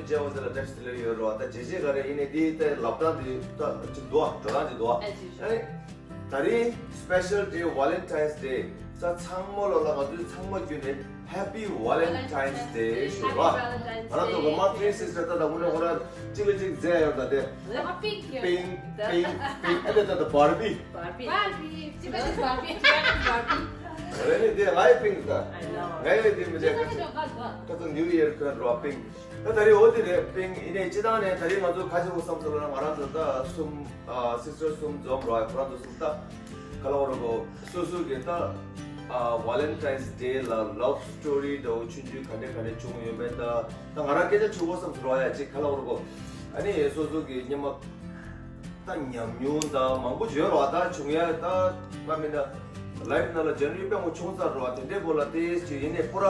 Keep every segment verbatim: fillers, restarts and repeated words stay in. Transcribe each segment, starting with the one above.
རྗེས་འོ་དེ་ལ་བཀྲ་ཤིས་བདེ་ལེགས་ཡོད་རོགས། ད་རྗེས་རྗེས་ག་རེ་ཡིན་ནའི་དེའི་ལྟའི་ལབ་སྟངས་དེ་ད་ཅིག་འདུག་ཨ། འགྲོ་སྟངས་ཅིག་འདུག་ཨ། ཨེ་ཅི་ཞུ། ཨེ། ད་རེས་special day Valentine's Day ས་ཚང་མ་ལོ་ལ་ང་ཚོའི་ཚང་མ་བརྒྱུད་ནས Happy Valentine's Day ཞུ་རོགས། ང་རང་ཚོ་གི་མ་three sisters ད་ད་དངོས་གནས་ཁོ་རང་གཅིག་ལ་གཅིག་མཛེས་ཡོད་ད་དེ། ཨ་pink་ཡོད། Pink pink pink ཨ་ནི་ད་ད་Barbie། Barbie Barbie ཅི་ལ་Barbie Barbie རེད་ནི་དེ་ང་ཡི་pink ད། I know ང་ཡི་དེ་མི་ཅི་ལ་ཅི་ལ་ཁ་ཚོ་New Year ཁོན་རོགས་pink ད་ད་རེས་འོ་དེ་རེད་pink ཡིན་ནའི་སྤྱི་བཏང་ནས་ད་རེས་ང་ཚོ་ཁ་ཆེ་བོ་བསམ་ཚུལ་ལ་ང་རང་ཚོ་ད་གསུམ་ཨ་sister་གསུམ་འཛོམས་རོགས་ཁོ་རང་ཚོ་གསུམ་ད་ཁ་ལ་བོ་རོ་གོ་སོ་སོ་གི་ད་ཨ་Valentine's Day་ལ་love story་འདྲ་བོ་ཆུང་ཆུང་ག་འདྲ་ག་འདྲ་བྱུང་ཡོད་མེད་ད་ད་ང་རང་སྐད་ཆ་ཆུ་བོ་བསམ་ཚུལ་རོགས་ཡ་ཅིག་ཁ་ལ་བོ་རོ་གོ་ཨ་ནི་སོ་སོ་གི་སྙེ་མ། ད་ཉམས་མྱོང་དང་མང་པོ་ཡོད་རེད་བ། ད་བྱུང་ཡ་ད་ང་མིན་ན་life་ནང་ལ་journey་དཔེ་མང་པོ་བྱུང་ཚར་རེད་བ། དེ་འདྲའི་སྐོར་ལ་ཏོག་ཙམ་ཅིག་ཡིན་ནའི་ཁོ་ར་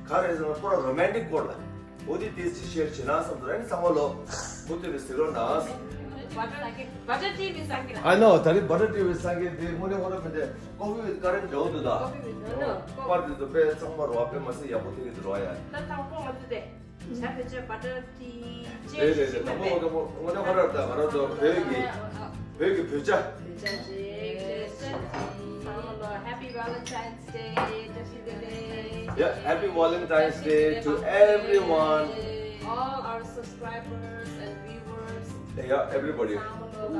ག་རེ་ཟེར་ན་ཁོ་ར་romantic་སྐོར་ལ་འོ་དེ་ཏོག་ཙམ་ཅིག་share་བྱེད་ན་བསམ་ཚར། ཨ་ནི་ཚང་མ་ལོ་མུ་མཐུད་ནས་གཟིགས་རོགས་གནང་། Butter tea་བའི་སང་གི་ལ། I know ད་རེས་butter tea་བའི་སང་གི་དེ་དངོས་གནས་ཁོ་ར་མི་འདྲ་coffee with currant་འདྲ་བོ་འདུག་ད། Coffee with no པར་དེ་ཚོ་དཔེ་ཚང་མ་རེད་བ། དཔེ་མ་སྲིད་ཡག་པོ་ཐེབས་ཀྱི་འདུག་རེད་བ་ཡ། ད་དང་པོ་ང་ཚོ་དེ། ཇ་བེད་སྤྱོད་butter tea་རེད་རེད་རེད། དང་པོ་དང་པོ་དངོས་གནས་ཁོ་ར་ད་ང་རང་ཚོ་བོད་ཀྱི་བོད་ཀྱི་བོད་ཇ། བོད་ཇ་ཅིག་རེད། ཚང་མ་ལ་Happy Valentine's Day བཀྲ་ཤིས་བདེ་ལེགས། Yeah, Happy Valentine's Day to everyone. All our subscribers and viewers. Yeah, everybody. ཚང་མ་ལ།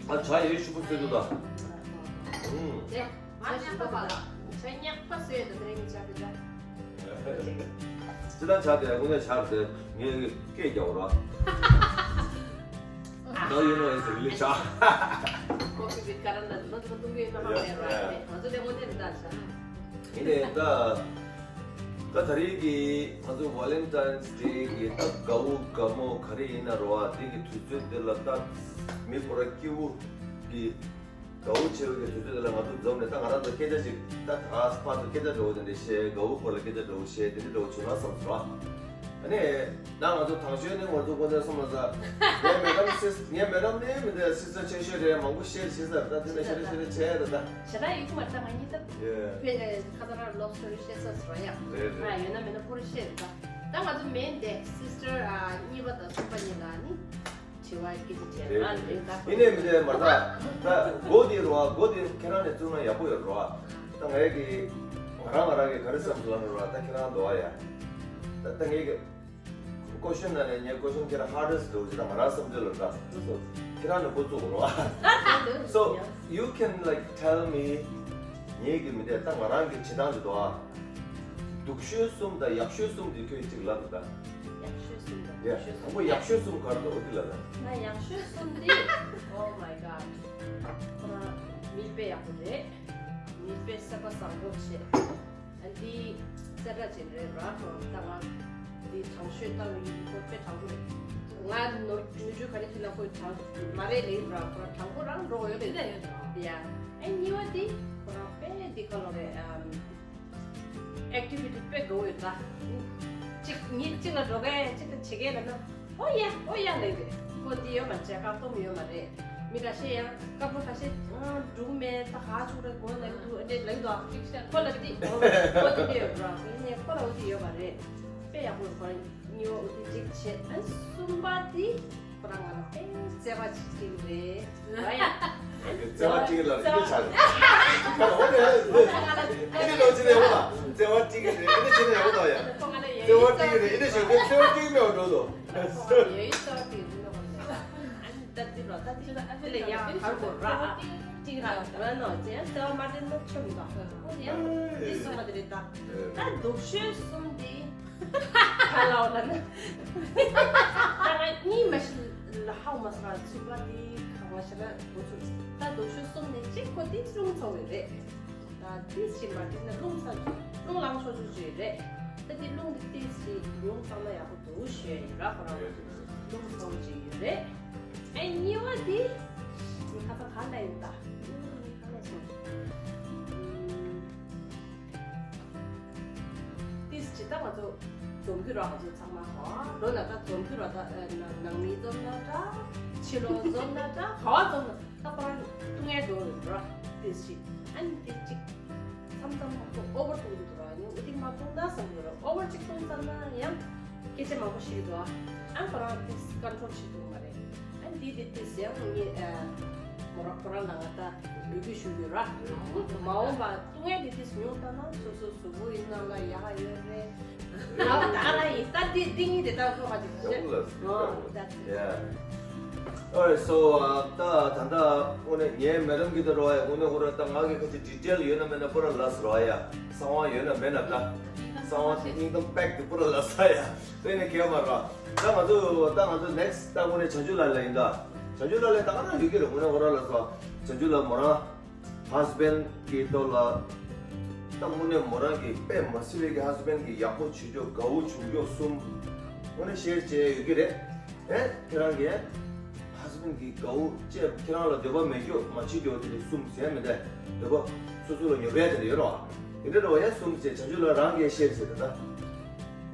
ཨ་ཇ་ཡོད་ཤུགས་པོ་བཟོས་འདུག་ད། ཨུམ། ང་ཉག་པ་པ་ལ། ཇ་ཉག་པ་བཟོས་འདུག་དེ་རིང་གི་ཇ་དེ་ཇ། སྤྱི་བཏང་ཇ་དེ་དངོས་གནས་ཇ་དེ་ངས་སྐད་རྒྱག་ར། ད་ཡིན་ནོ་ཡིན་ཟེར་ལི་ཇ། Coffee with currant་ལ་ནོ་དེ་བཏུང་གི་ཡོད་ན་མ་རེད་ར། ང་ཚོ་དེ་དངོས་གནས་རེད་ད་ཇ། ཡིན་ནའི་ད་ད་ད་རེས་ཀྱི་ང་ཚོ་Valentine's Day་གི་ད་དགའ་བོ་དགའ་མོ་ག་རེ་ཡིན་ན་རོ་ཨ་དེ་གི་དུས་ཚོད་འདི་ལ་ད་མི་ཁོ་ར་སྐྱིད་པོ་གི་དགའ་བོ་ཆེ་བོ་གི་དུས་ཚོད་འདི་ལ་ང་ཚོ་འཛོམས་ནས་ད་ང་རང་ཚོ་སྐད་ཆ་ཞིག་ད་ད་ཕར་ཚུར་སྐད་ཆ་འདྲ་བོ་དེ་འདྲ་བཤད། དགའ་བོ་སྐོར་ལ་སྐད་ཆ་འདྲ་བོ་བཤད། དེ་འདྲ་འདྲ་བོ་བྱུང་ན་བསམ་སོང་ར། ཨ་ནི། ད་ང་ཚོ་དང་ཤོས་ནི་ང་ཚོ་དགོན་སྡེ་གསུམ་ལ་ས། ངའི་madam sis ངའི་madam་ནི་མི་འདི་sister་ཆེ་ཤོས་རེད། མང་པོ་བཤད་ཤེས་ས་རེད། ད་དེ་ནས་ཤེས་རེད་ཤེས་རེད་བྱས་རེད་ད། ཞེ་དྲག་ཡོད་ཀྱི་མ་རེད། ད་ང་གཉིས་ད་ཡེ། དཔེ་ཁ་ཚ་ར་love story་བཤད་ས་ཟེར་བ་ཡ། རེད་རེད། ང་ཡོད་ན་མེད་ན་ཁོ་རང་བཤད་རེད་ད། ད་ང་ཚོ་main་དེ་sister་ཨ་གཉིས་པ་དང་གསུམ་པ་གཉིས་ལ་ནི་དྲི་བ་སྐད་ཆ་དྲིས་ན་རེད་ད། ཡིན་ནའི་མི་འདི་མ་ད་ད་མགོ་འདི་རུ་བ་མགོ་འདི་ཁྱེད་རང་ནས་བཙུགས་ན་ཡག་པོ་ཡོད་རུ་བ། ད་ངས་ཀྱི་ང་རང་ང་རང་གི་ག་རེ་བསམ་སོང་ལབ་ན་རུ་བ་ད་ཁྱེད་རང་འདུག་བ་ཡ། ད་ད་ངས་ཀྱི། Question ནང་ནས་ངའི་question་ཁྱེད་རང་hardest་འདུག་ཅེས་ང་རང་བསམ་ཚུལ་ལ་ད། So ཁྱེད་རང་ནས་འགོ་བཙུགས་རོགས། So you can like tell me ངེད་ཀྱི་མི་དེ་ད་ང་རང་གི་བྱེད་སྟངས་དེ་དོ་ཨ། སྡུག་ཤོས་གསུམ་དང་ཡག་ཤོས་གསུམ་དེ་ཁྱོད་གཅིག་ལབ་ད། ཡག་ཤོས་གསུམ་དང་སྡུག་ཤོས་གསུམ། དང་པོ་ཡག་ཤོས་གསུམ་ག་རེ་འདུག་འོ་དེ་ལབ་ད། ང་ཡག་ཤོས་གསུམ་དེ། Oh my god། ཁོ་རང་མི་དཔེ་ཡག་པོ་རེད། མི་དཔེ་སེམས་པ་བཟང་པོ་བྱེད། ཨ་འདི་གསལ་བསྒྲགས་བྱེད་རེད་ར། ཁོ་ད་ང་འདི་དྲང་ཤོས་ལྟ་བུ་ཡིན། ཁོ་དཔེ་དྲང་པོ་རེད། ང་ནོར་ནོར་འཁྲུལ་ག་རེ་བྱས་ན་ཁོས་དྲང་མ་རེད་ལེ་ར། ཁོ་རང་དྲང་པོ་རང་འགྲོ་ཡོད་རེད། ཡ་ཨ་གཉིས་པ་འདི་ཁོ་རང་དཔེ་འདི་ག་ལོ་རེད། ཨམ་activity་དཔེ་དགའ་བོ་ཡོད་ད། གཅིག་ཉིན་གཅིག་ལ་འགྲོ་མཁན་གཅིག་ལ་བྱེད་མཁན་ལ་ན། ཨོ་ཡ་ཨོ་ཡ་ལབ་རེད། ཁོ་འདི་ཡོད་མ་རེད། བཀག་སྡོམ་ཡོད་མ་རེད། མི་འགའ་ཤས་ཡང་སྐབས་འགའ་ཤས་ཨ་འགྲུག་མེད་ད་ག་ཆུག་རེད་གོ་ལབ་འདུག་ཨ་འདྲས་ལབ་འདུག་ཁོ་ལ་འདི་ཁོ་འདི་འདྲས་ཡོད་ར། ཁོ་ཡིན་ནའི་ཁོ་ལ་འོ་འདི་ཡོད་མ་རེད། དཔེ་ཡག་པོ་རེད། ཁོ་རང་གཉིས་པ་འོ་འདི་གཅིག་བྱས། ཨ་གསུམ་པ་འདི་ཁོ་རང་ང་ལ་དཔེ་བརྩེ་བ་ཅིག་སྐྱེ་གི་རེད་ར་ཡ། བརྩེ་བ་སྐྱེ་གི་ལ་རེད་ཆ་རེད། ཁ་ལ་འོ་རེད། ཨ་ནི་ལོ་ཅི་ནས་འོ་ལ་བརྩེ་བ་སྐྱེ་གི་རེད། ཨ་ནི་ཅི་ནས་འོ་ལ་ཡ། ཁོ་ང་ལ་ཡ་བརྩེ་བ་སྐྱེ་གི་རེད། ཨ་ནི་ཞོགས་པའི་བརྩེ་བ་སྐྱེ་གི་མེད་པ་འགྲོ་དོ། ཡོད་ཡོད་ས་དེ་རུ་ནོ། ཨ་ནི་ད་དེ་ལ་ད་དེ་ལ་ཨ་དེ་ལ་ཡང་གར་གོ་ར། ཨ་ཏིག་ར་ར་ནོ་ཅེ་ཡང་ལྟ་བ་མ་དྲན་ན་ཆོམ་ད། ཨོ་ཡང་དེ་སོང་བ་དེ་རེད་ད། ད་སྡུག་ཤོས་གསུམ་དེ་ག་ལ་འོ་ལ་ན། ད་ང་གཉིས་མ་ཤི་ལ་ཧའོ་མ་སོང་ཚུགས་པ་དེ་ག་མ་ཤི་ལ་འགོ་ཚུགས། ད་སྡུག་ཤོས་གསུམ་དེ་གཅིག་ཁོ་དེ་རླུང་ཚ་བོ་རེད། ད་ཏིས་ཕྱིན་པ་ཏིས་ན་རླུང་ཚ་རླུང་ལངས་ཆོག་ཆོག་ཅིག་རེད། ད་ཏི་རླུང་གི་ཏིས་ཅིག་ཉུང་བཏང་ན་ཡག་པོ་འདུག་ཞུ་ཡ་ཡིན་ར། ཁོ་རང་རླུང་ཚ་བོ་ཅིག་ཡོད་རེད། ཨེ་གཉིས་པ་དེ་ནི་ཁ་ཚ་ག་ལ་ཡིན་ད། ནི་ཁ་ལ་སོང་། ཏིས་ཅི་ད་ང་ཚོ་འཛོམས་རྒྱུ་ར། ང་ཚོ་ཚང་མ་ཧོ་ལོ་ན་ད་འཛོམས་རྒྱུ་ར། ད་ནང་མི་འཛོམས་ན་འདྲ། ཕྱི་ལོགས་འཛོམས་ན་འདྲ། ག་བ་འཛོམས་ན། ད་ཁོ་རང་ཐུག་ངན་འགྲོ་རེད་འགྲོ་ར་དེ་ཞིག་ཨ་ནི་དེ་གཅིག་མཚམས་མཚམས་ཁོ་ཨོ་བར་གཏོང་གི་འདུག་ར། ཡང་འུ་དེ་མ་གཏོང་ད་བསམ་གི་ར། ཨོ་བར་གཅིག་གཏོང་ཚར་ན་ཡང་སྐད་ཆ་མང་པོ་ཞིག་འདུག་ཨ། ཨ་ཁོ་རང་དེ་ཀོན་ཊོལ་བྱེད་ཐུབ་མ་རེད། ཨ་འདི་དེ་དེ་ཡང་ངས་ཨ་མོ་ར་ཁོ་རང་ལ་ང་ད་འབོད་སྐུལ་ཞུ་གི་ཡོད་ར། མ་འོངས་པ་ཏུ་ངས་དེ་དེ་ཉུང་ད་ན་སོ་སོ་གཟུགས་པོ་ཡིན་ན་ལ་ཡག་ཡོད་རེད། ང་ད་ར་ཡིན། ད་འདི་འདི་གཉིས་དེ་ད་ཁོ་ཧ་ཅིག་ཡག་པོ་ལ་ཟིན་ད་འོ་ད་དེ། Yeah. Alright, so ད་ད་ད་དངོས་གནས་ངའི་མེ་ཌམ་གྱི་ད་རོ་ཡ་དངོས་གནས་ཁོ་ར་ད་ང་གི་ཁ་ཅིག་ཌི་ཊེལ་ཡོད་ན་མེད་ན་པུ་ར་ལ་སི་རོ་ཡ། གསང་བ་ཡོད་ན་མེད་ན་ད། གསང་བ་སྙིང་གཏམ་པེག་དེ་པུ་ར་ལ་སི་ཡ། དེ་ནས་གལ་མ་ར། ད་ང་ཚོ་ད་ང་ཚོ་ནེག་སི་ཊི་ད་དངོས་གནས་བྱང་ཆུབ་ལགས་ལ་ཡིན་ད། བྱང་ཆུབ་ལགས་ལ་ད་ག་རང་ཡོད་ཀྱི་རེད། དངོས་གནས་ཁོ་ར་ལ་སོ་བྱང་ཆུབ་ལགས་མོ་རང་ཧ་སི་བྷེན་གྱི་ཐོག་ལ། ད་དངོས་གནས་མོ་རང་གི་དཔེ་མ་སྲིད་པའི་གི་ཧ་སི་བྷེན་གི་ཡག་པོ་བྱེད་ཕྱོགས་དགའ་བོ་བྱུང་ཕྱོགས་གསུམ་དངོས་གནས་ཤེར་བྱས་ཡོད་ཀྱི་རེད། ཨེ་ཁྱེད་རང་གི་ཧ་སི་བྷེན་གི་དགའ་བོ་བཅས་ཁྱེད་རང་ལ་འདོད་པ་མེད་ཕྱོགས་མ་བྱེད་ཕྱོགས་དེ་ལས་གསུམ་ཟེར་མི་འདྲ། འདོད་པ་སོ་སོ་ལ་ཉོ་བའི་དེ་འདྲ་ཡོད་རོགས། དེ་འདྲ་རོགས་ཡ་གསུམ་བྱས་བྱང་ཆུབ་ལགས་རང་གིས་ཤེར་བྱས་ད་ད།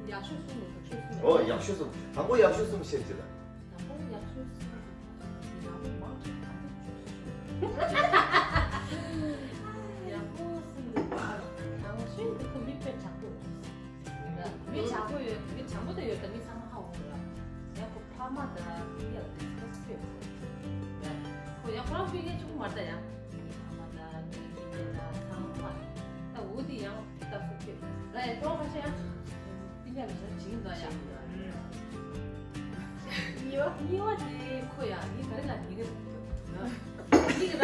ཡག་ཤོས་གསུམ་ལ་དག་ཤོས་གསུམ། ཨོ་ཡག་ཤོས་གསུམ། དང་པོ་ཡག་ཤོས་གསུམ་ཤེར་བྱས་ད། དང་པོ་ཡག་ཤོས་གསུམ། ཡག་པོ་མང་དྲགས་གང་འདུག་བཅུ་གསུམ། ཡག་པོ་གསུམ་འདུག་དང་ཤོས་འདི་ཁོ་མི་དཔེ་དྲག་པོ་ཡོད། མི་དྲག་པོ་ཡོད། མི་དྲང་པོ་དེ་ཡོད་ད། མི་ཚང་མ་ཧ་གོ་གི་ར། ཡ་ཁོ་ཕ་མ་དང་མི་ཡག་དེ་ཁོ་སུ་ཡོད་ཁོ། ཡ་ཁོ་ཡ་ཁོ་རང་ཕ་གི་གཅིག་པུ་མ་རེད་ད་ཡ། མི་ཕ་མ་དང་མི་མི་ཉེ་དང་ཚང་མ་ད་འུ་དེ་ཡང་ད་སུ་ཡོད་ར། ཡ་ཁོ་རང་ཁ་ཤས་ཡ། དེ་འདྲ་མི་བྱ་བྱིང་འདུག་ཡ། གཉིས་པ། གཉིས་པ་དེ་ཁོ་ཡ་ངའི་ག་རེ་ལ་ཉེ་གི་འདུག་ཉེ་གི་ད།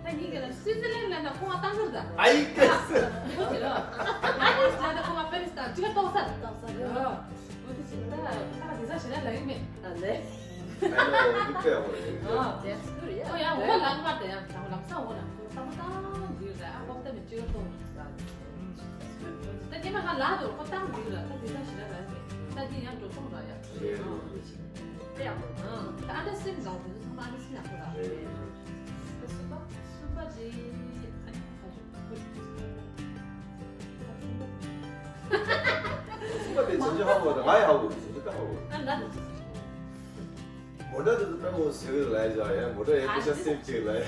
ད་ཉེ་གི་ལ་སུའི་ཙི་ལན་ལ་ན་ཁོ་མ་བཏང་གི་རེད་ད། ཨའི་ཀེ་སི། ཁོ་ཅི་ལ། ཨ་ནི་ལ་ད་ཁོ་མ་པེ་རི་སི་ད་ཅི་ག་ཏོག་ས་རེད། ཏོག་ས་རེད། ཨ་ཁོ་དེ་ཅི་ད་ད་དེ་ས་ཞེ་ན་ལ་ཡིན་མེད། ད་ལེ། ཨ་ནི་འདི་སྤྲད་འོ་རེད། ཨ། That's good, yeah. ཁོ་ཡང་འོ་ལ་མ་ད་ཡང་ད་ལམ་སང་འོ་ལ་ཁོ་ད་མ་བཏང་གི་རེད། ཨ་ཁོ་ད་མི་ཅི་ག་ཏོག་རེད་ད། ད་ཉི་མ་ང་ལ་དོ་ཁོ་བཏང་འདི་ར། ད་འདི་ད་ཞི་ལ་ར་མེད། ད་འདི་ཡང་འགྲོ་སོང་ར་ཡ། དེ་ཡག་པོ། ད་ཨ་ད་སེམས་དགའ་བོ་ཚང་མ་ཨ་ད་སེམས་ཡག་པོ་ར། ད་གསུམ་པ། གསུམ་པ་དེ་ཨ་ནི་ཁ་ཆུ། གསུམ་པ་དེ་ཅི་ཅི་ཧ་གོ་ད། ང་ཡི་ཧ་གོ་ཅི་ཅི་ད་ཧ་གོ། ཨ་ལ་ད་ཅི་ཅི། མོ་ཊ་དེ་ཚོ་ད་མོ་ཟེར་གི་ལ་ཡ་ཡ། མོ་ཊ་ཡ་སྐད་ཆ་སེམས་ཅིག་ལ་ཡ།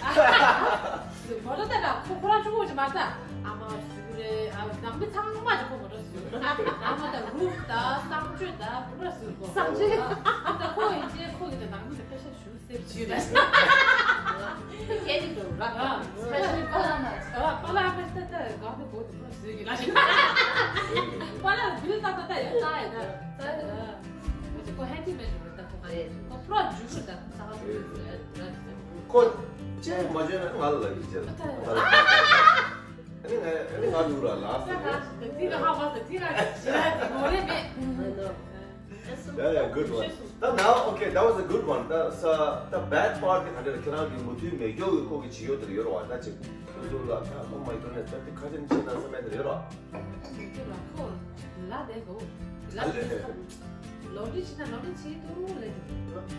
མོ་ཊ་ད་ད་ཁོ་ཁོ་རང་ཆུང་ངུ་ཞིག་མ་ད། ཨ་མ་ཟུག་རེད། ཨ་ནང་མི་ཚང་མ་ཞིག་ཁོ་མོ་ཊ་ཟུག་ཨ་མ་ད་རུབ་ད་གསང་སྤྱོད་ད་པུ་ར་ཟུག་གོ། གསང་སྤྱོད། ད་ཁོ་ཡིན་ཅེ་ཁོ་གི་ད་ནང་མི་ད་སྐད་ཆ་ཞུ་སེམས་ཅིག་རེད། ཁྱེད་ཀྱི་འགྲོ་ར། ཨ་སྤེ་ཤལ་པ་ལ་ན། ཨ་པ་ལ་པ་ད་ད་ག་ད་གོ་ད་པུ་ར་ཟུག་གི་ལ་ཞིག་པ་ལ་བིལ་ད་ད་ད་ཡ་ད་ཡ་ད་ད་ཡ་ད། ཁོ་ཧན་ཏི་མེད་རེད་ད་ཁོ་མ་རེད། ཁོ་པུ་ར་འཇུ་རེད་ད་ས་ག་ཟུག་རེད། ཁོ་ཅེ་མ་བྱས་ན་ང་ལ་ལབ་ཀྱི་ཅེ་ལ། ང་ལ་ལབ་ཀྱི་ཅེ། ཨ་ནི་ང་ཨ་ནི་ང་ལུག་ར་ལ་ས་ག་ཟུག་དེ་ག་ཧ་བ་ས་དེ་ག་ཞི་ར་དེ་མོ་རེད་མེད། Yeah, yeah, good one. ད་now, okay, that was a good one. ད་ས་ད་bad part དེ་ག་འདྲ་རེད། ཁྱེད་རང་གི་མུ་མཐུད་མེད་མཁན་གྱི་ཁོ་གི་བྱེད་ཡོད་དེ་ཡོད་ར་བ། ད་ཅིག་སོ་སོ་ལ་ད་oh my goodness ད་དེ་ཁ་ཆེམས་ཆེ་ན་བསམ་ཡ་དེ་ཡོད་ར། ཁོ་ལ་དེ་གོ། ལ་དེ་ལོ་རི་ཆི་ན་ལོ་རི་ཆི་ཏུ་ལེ་དེ།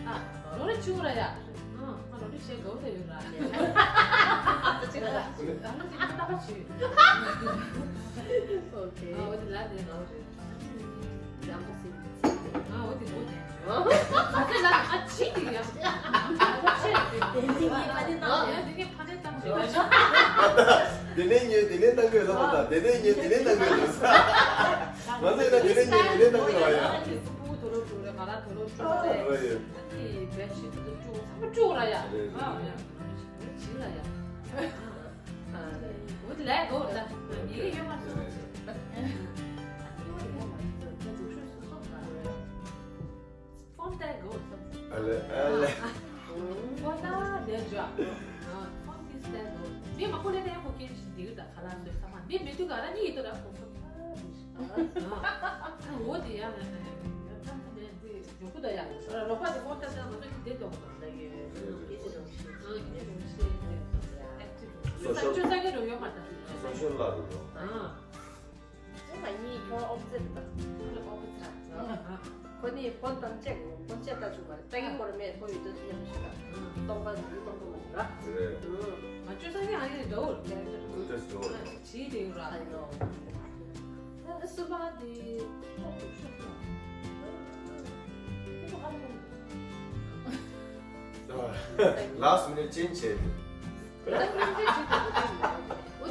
ཨ་ལོ་རི་ཆུ་ར་ཡ། ཨ་ང་ལོ་རི་ཆེ་གོ་དེ་ཡོད་ར། ཨ་ལོ་ཆི་ན་ལྟ་བ་ཆུ། Okay. ཨ་འོ་དེ་ལ་དེ་ལོ་རི། ཡང་པ་སི། ཨ་འོ་དེ་ལོ་དེ། ཨ་དེ་ལ་ཨ་ཆི་དེ་ཡ། ཨ་ཆི་དེ། དེ་ནི་ངའི་ཕ་ནི་ཏང་ཞེས། དེ་ནས་ཉོས་དེ་ནས་གནང་གི་ལོ་མ་ད། དེ་ནས་ཉོས་དེ་ནས་གནང་གི་ལོ་ས། ང་ཚོས་ན་དེ་ནས་ཉོས་དེ་ནས་གནང་གི་ལོ་ཡ། ཨ་ནི་སུ་པུ་དོ་རོ་དོ་རེ་ང་ར་དོ་རོ་དོ་རེ། ཨ་ནི་བེད་ཤི་དོ་དོ་ཚང་མ་དཀྲུག་ར་ཡ། ཨ་ཡ་ཅི་ལ་ཡ། འོ་དེ་ལས་གོ་ད་ཡི་གེ་ཡོད་མ་སོང་ཅི། ཨ་ནི་འོ་དེ་ལས་མ་ཡིན་ད་དུ་ཤོད་སོ་སོ་ག་རེ། ཕོན་ཏེ་གོ་སམ། ཨ་ལེ་ཨ་ལེ། ཕོན་ཏེ་ཇོ། ཕོན་ཏེ་སྟེ་གོ། མི་མ་ཁོ་ལེ་ཏེ་ཡ་ཁོ་ཀེ་ཞི་དེ་གི་ད་ཁ་ལ་སོ་ས་མ་མི་མི་དུ་ག་ར་ནི་ཡི་དོ་ར་ཁོ་ཁོ། འོ་དེ་ཡ་ན་ན་ཡ་ཡ་ཐམ་ཐམ་ཡ་དེ་ཇོ་ཁུ་ད་ཡ་རོགས་པ་དེ་ཕོན་ཏེ་ས་མ་དོ་ཅི་དེ་དོ་ག་ད་ཡ་ཡ་ཡ་ཀེ་ཞི་རོ་ཤི་ཨ་ཀེ་ཞི་རོ་ཤི་ཨེག་ཊིབ་སོ་ཤལ་ཅོ་ས་གི་རོ་ཡོ་མ་ད་སོ་ཤལ་ལ་རོ་ཨ། ཁྱོད་ང་གཉིས་ཁྱོད་ཨོ་ཙེ་རེད་ད། ཁྱོད་ཨོ་ཙེ་ར། ཁོ་གཉིས་ཕོན་ཏམ་ཅེག་ཕོན་ཅེག་ལྟ་བཅུག་པ་རེད། ལྟ་གི་མོ་རེད་མེད་ཁོ་ཡོད་དུས་ཉམས་ཞུ་ལ། སྟོང་པ་འདི་སྟོང་པ་མ་རེད་ར། རེད། ང་ཅོ་ས་གི་ཨ་ཡེ་འདྲ་བོ་རེད། ཁེ་རེག་ཊར་འདྲ་བོ་རེད། བྲིས་དེ་ཡོད་ར། ཨ་ཡོ། ད་སུ་པ་དེ་ཐོག་ཏུ་ཤོག་ད། དེ་ཚོ་ཧ་ལས། Last minute change བྱས། ད་ཁྱོད་ཚོས་བྱེད་ཐུབ་ཀྱི་མ་རེད། འོ་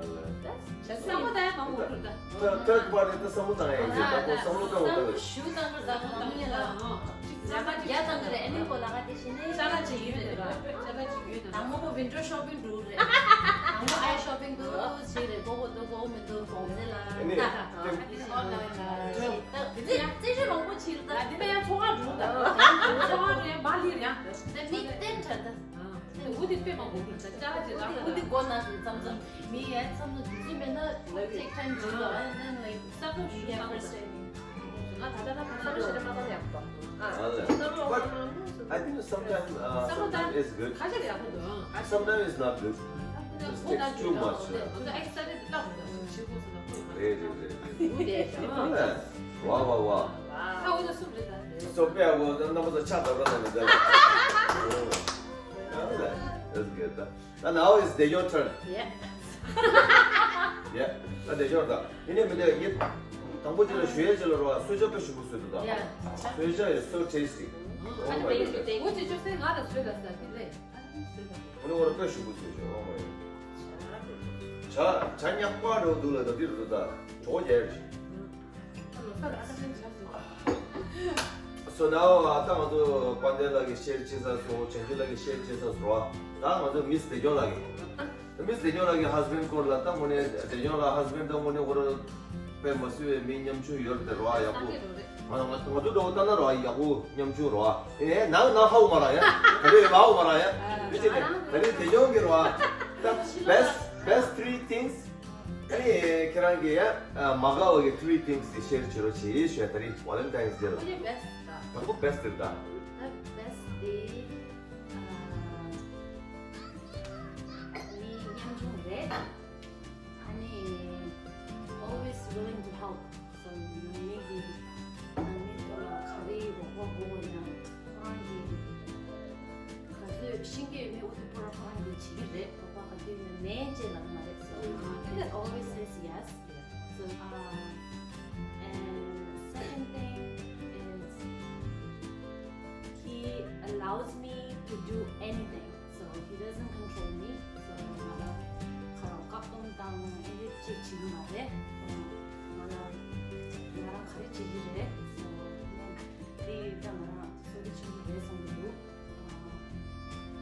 བསམ་བློ་བཏང་ཡ་མང་པོ་འདུག་ད། ཐར་ཐར་པར་ཊི་ད་བསམ་བློ་བཏང་ཡ་ཡིན་ད་ཁོ་བསམ་བློ་བཏང་བ་ད། ཞུ་བཏང་གི་ད་བཏང་ཡ་ལ་ཡ་བཏང་གི་རེད། ཨ་ནི་ཁོ་ལ་ག་དེ་བྱས་ནས་ཅ་ལག་ཅིག་ཡོད་ནས་ད་ཅ་ལག་ཅིག་ཡོད་ནས་དང་མ་ཁོ་ཝིན་ཌོ་ཤོ་པིང་འགྲོ་རེད། དང་མ་ཨའི་ཤོ་པིང་འདུག་ཅི་རེད། གོ་གོ་འདུག་གོ་མི་འདུག་གོང་ཚད་ལ་ཨ་ནི་ད་ཨོན་ལ་ཡིན་ལ་ཅི་ད་དེ་ཚེ་ཡང་རྩེ་ཞུ་རོང་པོ་ཕྱིར་ད། ད་དེ་ད་ཡང་ཚོ་ཁ་འགྲོ་ད་ཚོ་ཁ་འགྲོ་ཡང་མ་ལིར་ཡང་ད་མི་བསྟན་དྲན་ད། འུ་དེ་དཔེ་མང་པོ་འདུག་ཅ་ལག་ཅིག་ལ་འུ་དེ་སྒོ་ན་ཞིག་མཚམས་མཚམས་མི་ཡ་མཚམས་མཚམས་དུས་ཚོད་མེད་ན་take time ཅིག་ལ་ཨ་ནི་like ས་ཁོངས་ཞུ་yeah ས་ཁོངས་first time ང་ད་ད་ད་ད་ད་ཞེ་དྲག་མ་ད་ཡག་པ། ཨ་ལ། But I think sometimes uh, sometimes it's good. ཁ་ཤས་ཡག་པོ་འདུག Sometimes it's not good. It takes too much. ང་ཚོ་excited ལབ་འདུག་ཞེ་པོ་ཟེར་ལ་ཁོས་རེད་རེད་རེད། འུ་དེ་ཞང་། ཝ་ཝ་ཝ། ཁ་འུ་ད་སུབ་རེད་ད། སོ་པའི་འོ་ད་རྣམ་པ་ཚོ་ཆ་ད་ད་ད་ད་ད། That's good. Now it's the your turn. Yeah. Yeah. ད་དེ་ཞོར་ད། ཡིན་ནའི་མི་འདུག་ཡིན། དང་པོ་ཅི་ལ་ཞུ་ཡས་ཅི་ལ་རོ་ཨ་གསོལ་ཇ་དཔེ་ཞིམ་པོ་བཟོས་འདུག་ད། Yeah. གསོལ་ཇ is so tasty. Oh my goodness. འུ་ཅི་ཅོ་སེ་ང་ལ་བཟོས་ད་ཟེར་དེ་ལས་ཨ་ནི་བཟོས་ད། འུ་ནི་འོ་ར་དཔེ་ཞིམ་པོ་བཟོས་ཤག Oh my goodness. ཇ་ཇ་ཉག་པ་རོ་འདུག་ལ་ད་འདི་རུ་ད་གྲོགས་རྒྱལ་རེད། So now ད་ང་ཚོ་དཔལ་ལྡན་ལགས་ཀྱིས་ཤེར་བྱེད་ས་སོང་། བྱང་ཆུབ་ལགས་ཀྱིས་ཤེར་བྱེད་ས་སོང་། ད་ང་ཚོ་མིས་བདེ་སྐྱོང་ལགས་ཀྱིས། མིས་བདེ་སྐྱོང་ལགས་ཀྱི་husband སྐོར་ལ་ད་དངོས་གནས་བདེ་སྐྱོང་ལགས་husband ད་དངོས་གནས་ཁོ་རང་དཔེ་མ་སྲིད་པའི་མི་ཉམ་ཆུང་ཡོད་རེད་རོ་ཨ་ཡག་པོ། ང་ང་ང་ཚོ་འགྲོ་ལྟ་ན་རོ་ཨ་ཡག་པོ་ཉམ་ཆུང་རོ་ཨ། ཨེ་ནང་ནང་ཧ་གོ་མ་ར་ཡ། ད་རེས་ཧ་གོ་མ་ར་ཡ། མི་ཅི་ནས་ད་རེས་བདེ་སྐྱོང་གི་རོ་ཨ། ད་best best three things ཨ་ནི་ཁྱེད་རང་གིས་ཡ་མ་དགའ་བ་གི་three things དེ་ཤེར་བྱེད་རོགས་བྱེད་ཞུ་ཡ། ད་རེས་Valentine's Day ལ་ཨོ་ལེ་best ད། དང་པོ་best དེ་ད། ད་best དེ་ཨ་མི་ཉམ་ཆུང་རེད། ཨ་ནི་always willing to help. So ནང་མི་གི་ནང་མི་ཚོ་ལ་ག་རེ་རོགས་པ་དགོས་ན་ཁོ་རང་གི་ག་ཚོད་ཤེས་ཀྱི་ཡོད་མེད་འོ་དེ་ཕོ་ར་ཁོ་རང་གིས་བྱེད་ཀྱི་རེད། རོགས་པ་ག་དུས་ནས་མེད་ཅེས་ལབ་མ་རེད། So he always says yes. So uh, and second thing is he allows me to do anything. So he doesn't control me. So ང་ལ་ཁ་རོག་བཀག་སྡོམ་དང་ཨེ་འདྲ་ཅིག་བྱེད་ཀྱི་མ་རེད། ང་ལ་ང་རང་ག་རེ་བྱེད་ཀྱི་རེད། So དེ་ད་ང་རང་སུན་པོ་ཆེན་པོ་རེད་བསམ་གྱི་འདུག་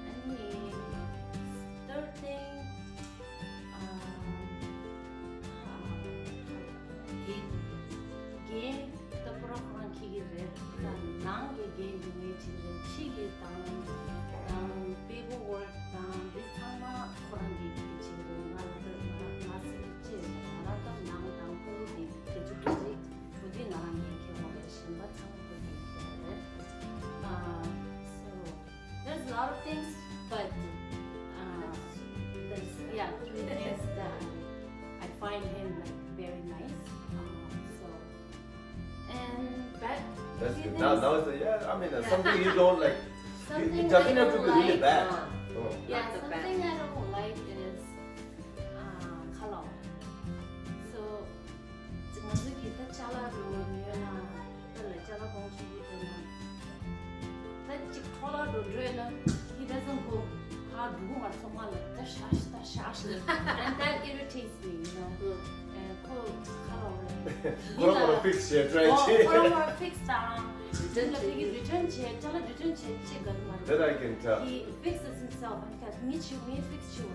ཨ་ནི་third thing ཨ་ཨ་རྒན་རྒན་ད་པུ་ར་ཁོ་རང་འཁྱེར་གྱི་རེད། ད་ནང་གི་རྒན་འདི་ངས་བྱེད་ཀྱི་རེད། ཕྱི་གི་དང་དང་paperwork དང་འདི་ཚང་མ་ཁོ་རང་གིས་འདི་བྱེད་ཀྱི་རེད། ང་ལ་ད་ང་རང་ང་སེམས་ཀྱི་ཅི་ཡོད་ང་རང་ད་ནང་དང་ཕུ་བོ་འདི་དེ་ཚོ་འདི་རེད། བུ་འདི་ང་རང་འགན་འཁྱེར་དགོས་རེད། གཞན་པ་ཚང་མ་ཁོ་འགན་འཁྱེར་དགོས་རེད། ཨ་so There's a lot of things, but uh, there's yeah, three things that I find him like very nice. Uh, so and bad. That's good. Now, now it's a, yeah. I mean, uh, something you don't like. You, it doesn't have to be really bad. Oh. Yeah, something I don't like is uh, color. So ང་ཚོ་གི་ད་ཅ་ལག་འགྲོ་ཉོས་ན་ད་ལ་ཅ་ལག་གོང་ཆེན་པོ་འགྲོ་ན་ད་ཅིག་འཕྲོ་བརླག་འགྲོ་འགྲོ་ན་he doesn't go ཕར་འགྲོ་གི་མ་ཚོང་ཁང་ལ་ད་ཤ་ཤ་ད་ཤ་ཤ་and that irritates me, you know. ཁོ་ཁ་ལོ་རེད། ཁོ་རང་ཁོ་རང་fix བྱས་try བྱས། ཁོ་རང་ཁོ་རང་fix དང་return ལ་ཕ་གི་return བྱས་ཅ་ལག་return བྱས་ཅི་དགའ་གི་མ་རེད། That I can tell. He fixes himself and tells me ཆུ་ངས་fix ཆུ།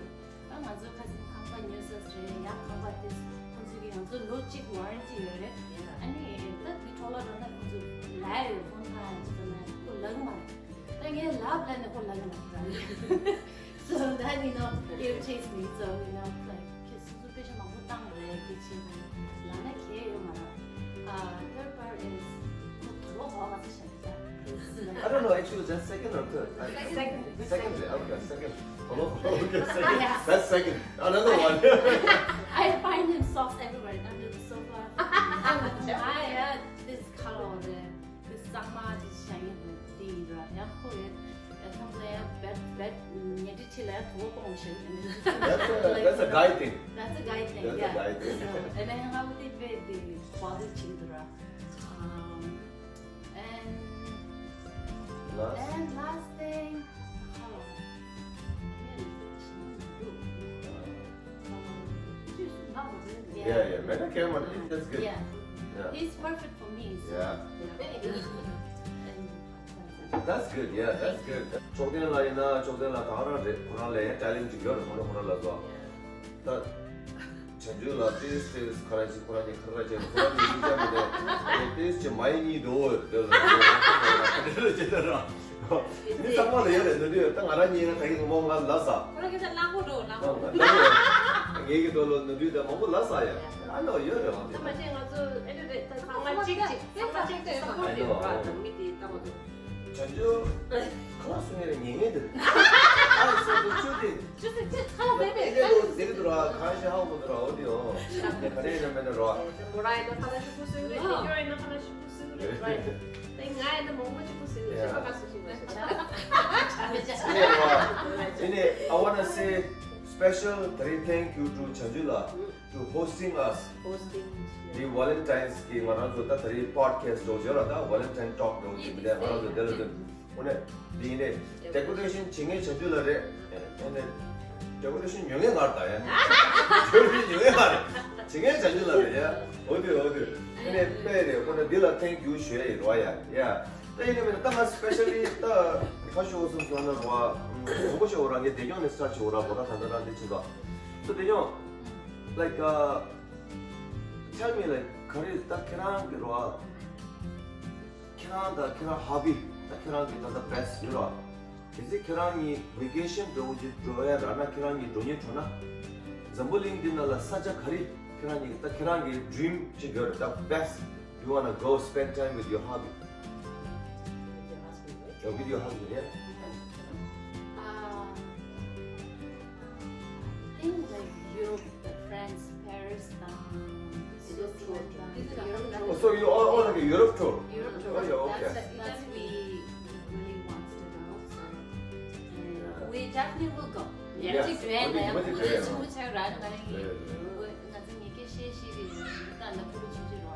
ཨ་ང་ཚོའི་ཁ་སང་ཁང་པ་ཉོས་ས་རེད། ཡང་ཁང་པ་དེ་ཁོང་ཚོས་ཀྱི་ང་ཚོ་ལོ་གཅིག་warranty ཡོད་རེད། ཨ་ནི་ད་དེ་འཕྲོ་བརླག་འགྲོ་ན་ཁོང་ཚོ་ལབ་ཡོད། ཕོན་ཁ་ཅིག་ན་ཁོ་ལབ་གི་མ་རེད། ད་ངས་ལབ་ལབ་ནས་ཁོ་ལབ་གི་མ་རེད། So that, you know, irritates me. So, you know, like ཁྱེད་སོ་སོ་པེ་ཤ་མང་པོ་བཏང་རེད་དེ་ཕྱིན་ལབ་ན་གལ་ཡོད་མ་རེད། Uh, third part is ཁོ་དོ་ལོ་ཧོ་ག་ཚོད་བྱས། I don't know, actually, that's second or third? I- Second. Second, okay, second. Hello? Okay, second. Yes. That's second. Another one. I find him socks everywhere, under the sofa. I, uh, this color, the, this summer, this shiny, the, the, yeah, cool. Yeah, something like bed, bed, mm, yeah, did you like to walk on shit? And then That's a, that's a guy thing. That's a guy thing, That's a yeah. guy thing. So, and then how would it be the bother children? Um, and last? And last thing, oh, yeah, um, yeah, yeah, man, I can't want to, that's good. Yeah. Yeah. He's perfect for me. So. Yeah. And that's good, yeah, that's good. ཕྱོགས་སྡེ་ལ་ཡིན་ན་ཕྱོགས་སྡེ་ལ་ད་ག་རང་རེད། ཁོ་རང་ལ་ཡང་ཊེ་ལེན་ཊི་ཅིག་ཡོད་རེད། ཁོ་རང་ཁོ་རང་ལ་བཟོ། ད་བྱང་ཆུབ་ལ་ཏིས་ཏིས་ཁ་ར་ཅིག་ཁོ་རང་གཉིས་ཁ་ར་ཅིག་ཁོ་རང་གཉིས་ཡིན་ཀྱང་མི་འདུག་ཏིས་ཅི་མ་ཡིན་གཉིས་འདུག་འོ་དེ་ལ་འདི་ཚང་མ་ལ་ཡོད་རེད། འདི་དུས་ད་ང་རང་གཉིས་ན་ད་གིན་མོ་ང་ལ་ཟ། ཁོ་རང་གིས་ད་གླང་པོ་འགྲོ་གླང་པོ། ངེད་ཀྱི་དོ་ལོ་འདི་དུས་ད་མང་པོ་ལ་ཟ་ཡ། ཨ་ནོ་ཡོད་རེད་བ། ད་མ་བྱས་ང་ཚོ་ཨེ་རེད་རེད། ད་ཚང་མ་གཅིག་གཅིག་ཚང་མ་གཅིག་ཏུ་སབ་པོར་ཊི་ཡོད་རེད་བ། ད་མི་དེ་ལྟ་བུ་འདུག་བྱང་ཆུབ་ཁ་ལག་སུ་ངེར་ཉེ་ངེ་དེ། ཨ་སོ་དུ་ཆུ་དེ། ཆུ་དེ་ཆུ་ཁ་ལག་མེད་པས། ཨེ་ལེ་ལོ་ཟེར་གི་འདུག་ར། ཁ་ཤས་ཧ་གོ་འདུག་ར། འོ་དེ་ཨོ། ནས་ཁ་རེ་ཡིན་ན་མེད་ན་ར། མོ་ར་ཡིན་ན་ཁ་ལག་ཞིག་པོ་སུ་རེད། ཨ་ཡོ་ཡིན་ན་ཁ་ལག་ཞིག་པོ་སུ་རེད། རའིཊ། དེ་ང་ཡིན་ན་མང་པོ་ཞིག་པོ་སུ་རེད། ཞིག་པོ་ཁ་སུ་ཞིག་པོ་སུ་རེད། ཨེ་ར། དེ་ནས་I wanna say special three thank you to བྱང་ཆུབ་ལགས། To hosting us. Hosting. The Valentine's གི་ང་རང་ཚོ་ད་ད་རེས་པོ་ཌི་ཁེ་སི་ཊི་འདྲ་བོ་ཡོད་ར། ད་Valentine talk འདྲ་བོ་ཅིག་མི་དེ་ང་རང་ཚོ་དེ་ལ་དེ་འོ་ནས་དེ་ཡིན་ནས་ཌེ་ཀོ་རེ་ཤན་བྱེད་མཁན་བྱང་ཆུབ་ལགས་རེད། ཨེ་ནས་ཌེ་ཀོ་རེ་ཤན་ཉོ་མཁན་ང་རེད་ད་ཡ། ཌེ་ཀོ་རེ་ཤན་ཉོ་མཁན་ང་རེད། བྱེད་མཁན་བྱང་ཆུབ་ལགས་རེད་ཡ། འོ་དེ་འོ་དེ་ཨེ་ནས་དཔེ་རེད། འོ་ན་འདི་ལ་thank you ཞུ་ཡ་ཡིན་རོ་ཡ། ཡ། ད་ཡིན་ནས་མིན་ན་ད་ང་སི་པེ་ཤ་ལི་ད་ཁ་ཤོ་སོང་སོང་ན་རོ། མང་པོ་ཤོ་རང་གི་བདེ་སྐྱོང་ནས་སི་ཊར་ཊི་བྱེད་འོ་ར། འོ་ད་ད་ད་རང་འདི་བྱེད་ད། So བདེ་སྐྱོང་like uh, tell me like ག་རེ་ད་ཁྱེད་རང་གི་རོ། ཁྱེད་རང་ད་ཁྱེད་རང་ཧོ་བི་ད་ཁྱེད་རང་གི་ད་ད་བེ་སི་ཊི་ཡོད་རོ། གལ་སྲིད་ཁྱེད་རང་གཉིས་ཝེ་ཀེ་ཤན་འགྲོ་གི་འགྲོ་ཡ་རག་ན། ཁྱེད་རང་གཉིས་འགྲོ་སྙིང་བྲོ་ན། འཛམ་བུ་གླིང་འདི་ནང་ལ་ས་ཆ་ག་རེ་ཁྱེད་རང་གཉིས་ད་ཁྱེད་རང་གི་ཌི་རིམ་ཅིག་ཡོད་རེད། ད་བེ་སི་ཊི you wanna go spend time with your hubby? With your husband, right? Yeah, with your husband, yeah. Um, I think like Europe, France, Paris, um, Switzerland, um, Europe tour. Oh, so you all, all like a Europe tour? Europe tour. Oh, yeah, okay. That's, that's we really want to go. So, uh, we definitely will go. Yeah. Yes. What do you, what do you think? ང་ཚོ་ཉི་ཀེ་ཤེ་ཤེ་གི་ད་ལ་ཕུ་རུ་ཆུ་ཆུ་རོ།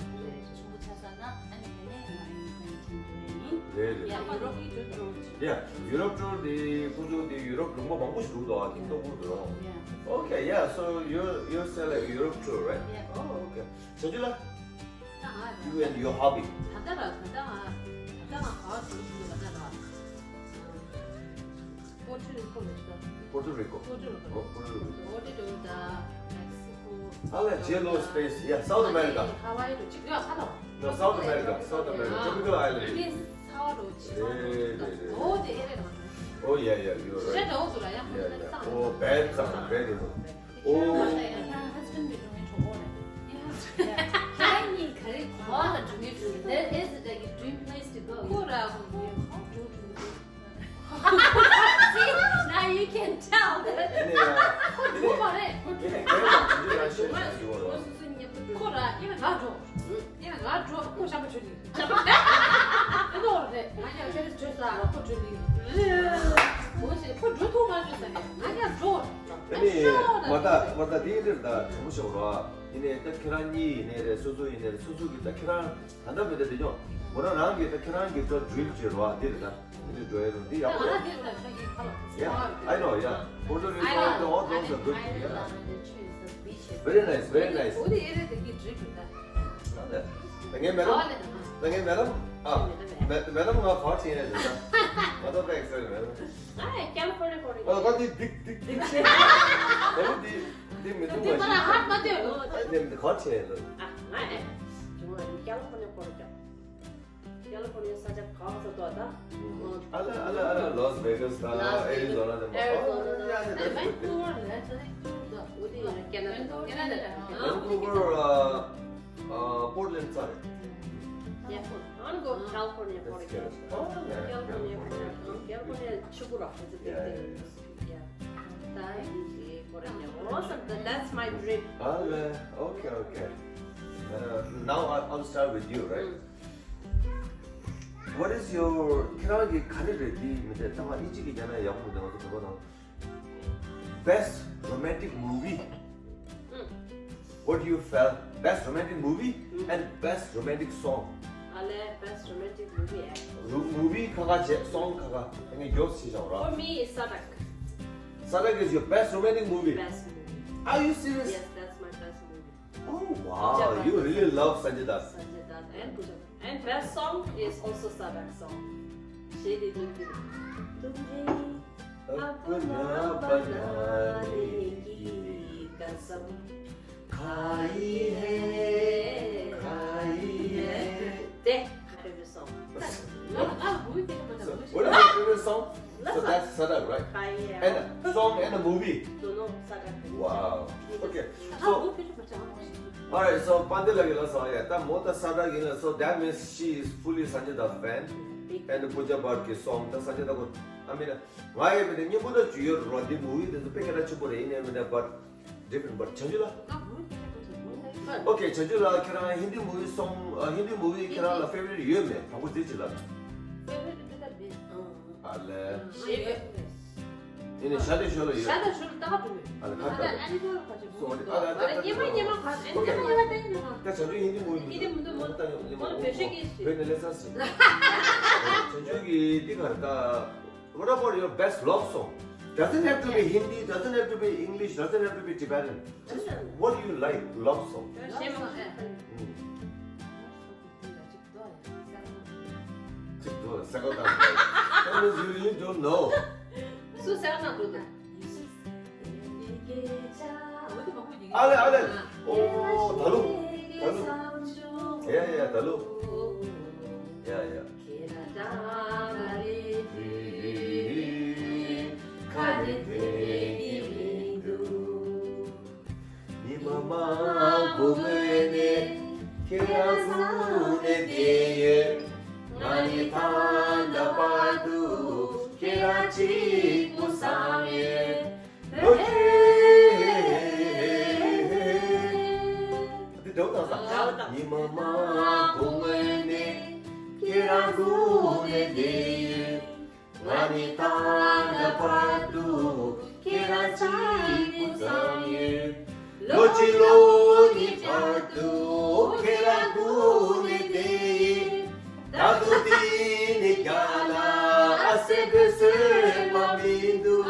ཆུ་བོ་ཆ་ས་ན་ཨ་ནི་དེ་ནས་ང་རང་ཡིན་ཁན་ཆེན་པོ་ཡིན། རེད་རེད། ཡ་ཡུ་རོབ་ཀྱི་ཆུ་ཆུ་རོ། ཡ་ཡུ་རོབ་ཊུར་དེ་ཁོ་ཚོ་དེ་ཡུ་རོབ་ལུང་པ་མང་པོ་ཞིག་འདུག་ད། དེ་ཏོག་པོ་འདུག་རོ། ཡ། Okay, yeah, so you you say like Europe tour, right? Yeah. Oh, okay. བྱང་ཆུབ་ལགས། ད་ང་རང་། You and your hubby. ད་ལྟ་ར་ད་ལྟ་ང་ད་ལྟ་ང་ག་བར་འགྲོ་འདུག་ད་ལྟ་ར། Puerto Rico ལ་ཞིག Puerto Rico. Puerto Rico. Oh, Puerto Rico. Puerto Rico དང་Mexico. ཨ་ལ་ཇེ་ལོ་སི་པེ་སི། Yeah, South America. Hawaii དུ་ཅིག་ཡོད་ཁ་ལོ། No, South America, South America. Tropical island. Please, South དུ་ཅིག་རེད་རེད་རེད། Oh, the area. Oh, yeah, yeah, you are right. ཞེ་དྲག་འོ་དུ་ལ་ཡང་ཁོ་ན་སང་། Oh, bad, bad. Oh. Her husband will do it for her. Yeah. ཁྱེད་གཉིས་ག་རེ་གོ་བ་ལ་འགྲོ་ངེས་འགྲོ། That is like a dream place to go. ཁོ་ར་ཁོ་ཡོད་ཁོ་འགྲོ་འགྲོ། See, now you can tell that. ཁོ་འགྲོ་མ་རེད། ཁོ་འགྲོ་མ་རེད། ཁོ་ར་ཡིན་ན་ང་འགྲོ། ཡིན་ན་ང་འགྲོ། ཁོ་ཤམ་པ་ཆུ་ནི། ཨེ་ནོ་རེད། ང་ཡང་ཁྱེད་རེ་བྱོས་ས་ཁོ་བྱོས་ནི། འོ་ཞེས་ཁོ་འགྲོ་ཐུབ་མ་བྱོས་ས་ནས་ང་ཡང་འགྲོ། ཨ་ནི་མ་ད་མ་ད་དེ་འདིར་ད་དྲང་མོ་ཤོག་རོ། ཡིན་ནའི་ད་ཁྱེད་རང་གཉིས་ཡིན་ནའི་རེད། སོ་སོ་ཡིན་ནའི་རེད། སོ་སོ་གི་ད་ཁྱེད་རང་ད་ལྟ་མི་ད་དེ་ཉོ། མོ་རང་རང་གི་ད་ཁྱེད་རང་གི་ད་ཌི་རིམ་ཅིག་རོ། འདིར་ད་འདིར་འགྲོ་ཡ་རུ་འདི་ཡག་པོ་རེད། Yeah, I know, yeah. Puerto Rico, all those are good. Yeah. Very nice, very nice. ད་ངའི་མེ་ལམ། ད་ངའི་མེ་ལམ། ཨ། མེ་མེ་ལམ་ང་ག་བ་ཆེ་ཡིན་རེད་ད། ང་ད་ད་ཨེག་སི་ཊ་མེ་ལམ། ཨ་ཀལ་ལི་ཕོར་ནི་ཡ་ཕོར་ནི་ཡ། ཨ་ད་འདི་འདི་འདི་ཆེ། ད་འདི་འདི་མི་ཐུབ་མ་ཤེས། ཨ་འདི་འདི་ག་བ་ཆེ་ཡིན་རེད། ཨ་ང་ཨེ། ཀལ་ལི་ཕོར་ནི་ཡ་ཕོར་ནི་ཡ། ཀལ་ལི་ཕོར་ནི་ཡ་ས་ཆ་ག་བ་ས་ཏོ་ད། ཨ་ལ་ཨ་ལ་ཨ་ལ་ལོས་ཝེ་གཱས་ད་ཨེ་རི་ཛོ་ན་དེ་མ། ཨོ་ཡ་ཡ། That's good. ཝན་ཀུ་ཝར་ལ་ད་ཝན་ཀུ་ཝར་ད། འོ་དེ་ཡིན་ན་ཀེ་ན་ཌ། ཝན་ཀུ་ཝར་ཨ་པོར་ལེན་ཌ་ས་རེད། Yeah, I wanna go California for a California. Oh, yeah, California. California. California. Sugar rock is a big thing. Yeah. That is California. Awesome. That, that's my dream. ཨ་ལེ། Okay, okay. Uh, now I, I'll start with you, right? What is your ཁྱེད་རང་གི་ག་རེ་རེད། འདི་མི་འདྲ་ཐ་མ་ཨིན་ཇི་གི་རྒྱ་ནག་ཡག་པོ་མི་འདུག་ང་ཚོ་བོད་པ་དང་། Best romantic movie. What do you felt? Best romantic movie and best romantic song. I Romantic movie, actually. Movie ཁ་ཁ་བྱས། Song ཁ་ཁ་ངས་མགྱོགས་བྱས་བཞག་ར། For me, it's Sadak. Sadak is your best romantic movie? Best movie. Are you serious? Yes, that's my best movie. Oh wow, you really love Sanjay Dutt. Sanjay Dutt and Pooja. And best song is also Sadak song. Shade Dum Dum. तुझे अपना बनाने की कसम खाई है, खाई है। That's my favorite song. So, what is your favorite song? So that's Sadak, right? खाई है। And song and a movie? दोनों Sadak. Wow. Okay. So, alright, so Pandey ལགས་ཀྱིས་ལབ་སོང་ཡ། ད་མོ་ད་Sadak ཡིན་ལ། So that means she is fully Sanjay Dutt fan. Big. And Pooja Bhatt གི་song ད་Sanjay Dutt གོ། I mean, ང་ཡི་མི་དེ་སྙིང་པོ་ད་ཇུ་ཡོད་རོ། འདི་movie དེ་ཚོ་དཔེ་སྐད་གྲགས་ཆེན་པོ་རེད། ཡིན་ནའི་མི་དེ་but different, but བྱང་ཆུབ་ལགས། Okay, བྱང་ཆུབ་ལགས་ཁྱེད་རང་Hindi movie song, Hindi movie ཁྱེད་རང་ལ་favorite ཡོད་མེད། དང་པོ་དེ་ཅིག་ལབ། Favorite དེ་ད་མེད། ཨ་ལས། ཡིན་ནའི་ཤ་དེ་ཤོ་ལ་ཡོད། ཤ་དེ་ཤོ་ལ་ད་ག་འགྲོ་མེད། ཨ་ལས་ཁ་ད། སོ་ཨ་ལས་ད་ད་ཉི་མ་ཉི་མ་ག་ཉི་མ་ཉི་མ་ད་ཉི་མ་ད་བྱང་ཆུབ་Hindi movie Hindi movie ད་ཉི་མ་ཉི་མ་བོད་ཤོད་ཀྱི་བོད་ནས་ལས་ས་སི། བྱང་ཆུབ་ཀྱི་འདི་ག་རེ་ད། What about your best love song? Doesn't have to be Hindi, doesn't have to be English, doesn't have to be Tibetan. Just what do you like, love song? ཤེས་མ་ཤེས། ཅིག་འདུག་ཟེར་གོ་དང་། That means you really don't know. སུ་ཟེར་ན་འདུག་ད། ཨ་ལེ་ཨ་ལེ། ཨོ་ད་ལུ། ད་ལུ། ཡ་ཡ་ད་ལུ། ཡ་ཡ། ཉི་མ་མང་པོ་སྔོན་ནས་ཁྱེད་རང་སྒུག་ནས་བསྡད་ཡོད། ང་ནི་ད་ལྟ་བར་དུ་ཁྱེད་རང་གཅིག་པུ་བསམ་ཡོད། ལོ་ཆེ། འདི་འདྲ་བོ་དང་ས། ཉི་མ་མང་པོ་སྔོན་ནས་ཁྱེད་རང་སྒུག་ནས་བསྡད་ཡོད། ང་ནི་ད་ལྟ་བར་དུ་ཁྱེད་རང་གཅིག་པུ་བསམ་ཡོད། ལོ་གཅིག་ལོ་གཉིས་བར་དུ་ཁྱེད་རང་སྒུག་ནས་བསྡད་ཡིན། ད་དུང་འདི་ནས་རྒྱ་ལ་ཨ་སེ་བེ་སེ་མ་མི་འདུག།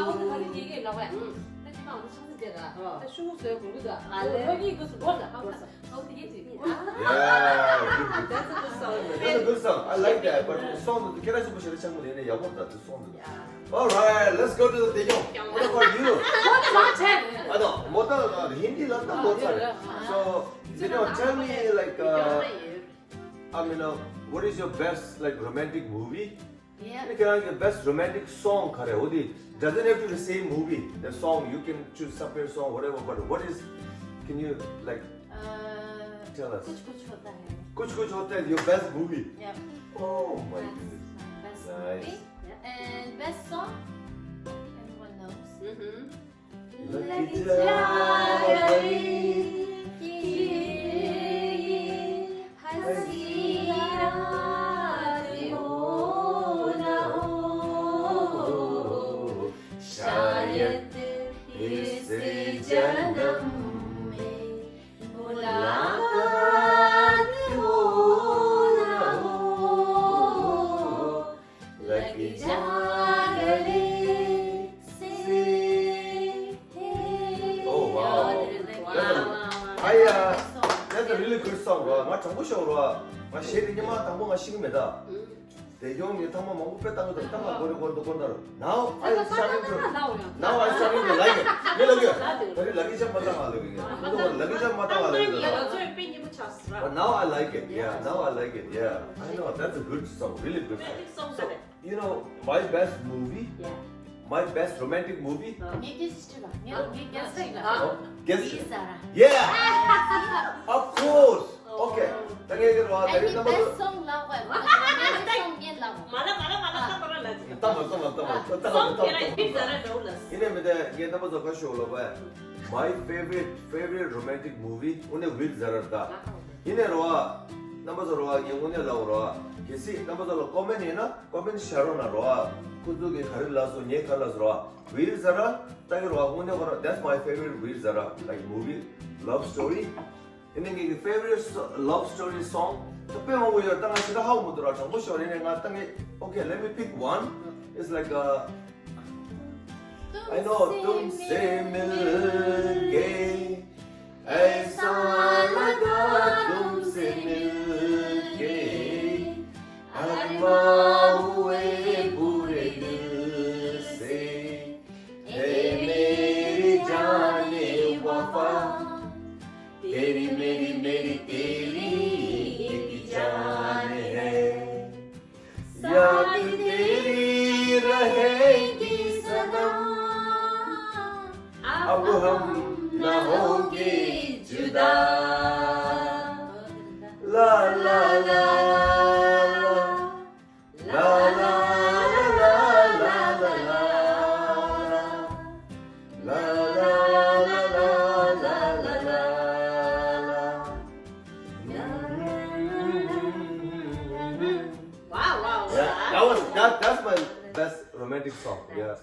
Yeah, good, good. That's a good song. That's a good song. I like that. But the song, ཁྱེད་རང་ཞིག་པོ་ཞེ་དྲག་ཆགས་མོ་ལེན་ནས་ཡག་པོ་འདུག་དེ་སོང་འདུག། All right, let's go to the Denyong. What about you? ཨ་ནོ་མོ་ད་ཧིན་དི་ལ་ད་མོ་ཚར། So, Denyong, tell me, like, uh, I mean, uh, what is your best, like, romantic movie? Yeah. ཁྱེད་རང་གི་best romantic song ག་རེ། འོ་དེ་doesn't have to be the same movie, the song, you can choose separate song, whatever, but what is, can you, like, uh, tell us? कुछ कुछ होता है। कुछ कुछ होता है, your best movie? Yeah. Oh my goodness. That's my best movie. Nice. Yeah. And best song? Everyone knows. Mm-hmm. लग जा गले कि ये हंसी रात हो ना हो, शायद इस जन्म में मुलाकात हो ना हो। लग जा गले से। Oh, wow. That's a, I, uh, that's a really good song, bro. ང་དྲང་པོ་ཤོད་རོ། ང་གཞས་དེ་ཉི་མ་དང་པོ་ང་ཤེས་ཀྱི་མེད་ད། དེ་ཡོང་ངས་ཐང་མ་མང་པོ་དཔེ་བཏང་གི་འདུག། ཐང་མ་གོ་རེ་གོ་རེ་འདུག་གོ་ནར། Now I starting to, now I starting to like it. ངས་ལབ་ཀྱི་ཡོད། ད་རེས་ལབ་ཀྱི་ཤ་མ་བཏང་ང་ལབ་ཀྱི་ཡོད། ཁོ་ཚོ་ལབ་ཀྱི་ཤ་མ་བཏང་ང་ལབ་ཀྱི་ཡོད། But now I like it. Yeah, now I like it. Yeah, I know. That's a good song, really good song. So, you know, my best movie, yeah, my best romantic movie. ངའི་guess ཅིག་ལ། ངའི་guess ཅིག་ལ། Guess. ཝིར་ཛ་ར། Yeah. Of course. Okay. ད་ངས་ཀྱི་རོ་ད་རེས་རྣམ་པ་ཚོ། Best song ལ་བ། Romantic song ངས་ལ་བ། མ་ལ་མ་ལ་མ་ལ་ད་པ་ར་ལ་ཅི། ད་མ་ད་མ་ད་མ་ད་མ་ད་མ། Song ཁྱེད་རང་ཝིར་ཛ་ར་འདྲ་བོ་ལ། ཡིན་ནའི་མི་དེ་ངས་རྣམ་པ་ཚོ་ཁ་ཤོ་ལོ་བ། My favorite, favorite romantic movie དངོས་གནས་ཝིར་ཛ་ར་ད། ཡིན་ནའི་རོ་ཨ། རྣམ་པ་ཚོ་རོ་ཨ་ངས་དངོས་གནས་ལབ་རོ་ཨ། གལ་སྲིད་རྣམ་པ་ཚོ་ལ་comment ཡིན་ན་comment བྱ་རོགས་གནང་རོ་ཨ། ཁོ་ཚོ་གིས་ག་རེ་ལབ་སོང་ངས་ག་རེ་ལབ་སོང་རོ་ཨ། ཝིར་ཛ་ར་ད་གི་རོ་ཨ། དངོས་གནས་ཁོ་ར། That's my favorite ཝིར་ཛ་ར། Like movie, love story. ངའི་ངའི་favorite so- love story song ད་དཔེ་མང་པོ་ཡོད། ད་ང་ཞེ་དྲག་ཧ་གོ་མི་འདུག་ར། དྲང་པོ་ཤོད་རེད་ནས་ང་ད་ངས okay, let me pick one. It's like a I know तुमसे मिलके ऐसा लगा तुमसे मिलके अरमा हुए पूरे दिल से ए मेरी जाने वफा तेरी मेरी मेरी तेरी एक जान है याद तेरी रहेगी सदा अब हम न होंगे जुदा ला ला ला ला ला ला ला ला ला ला ला ला ला ला ला Wow, wow, wow. Yeah, that was that that's my best romantic song. Yeah.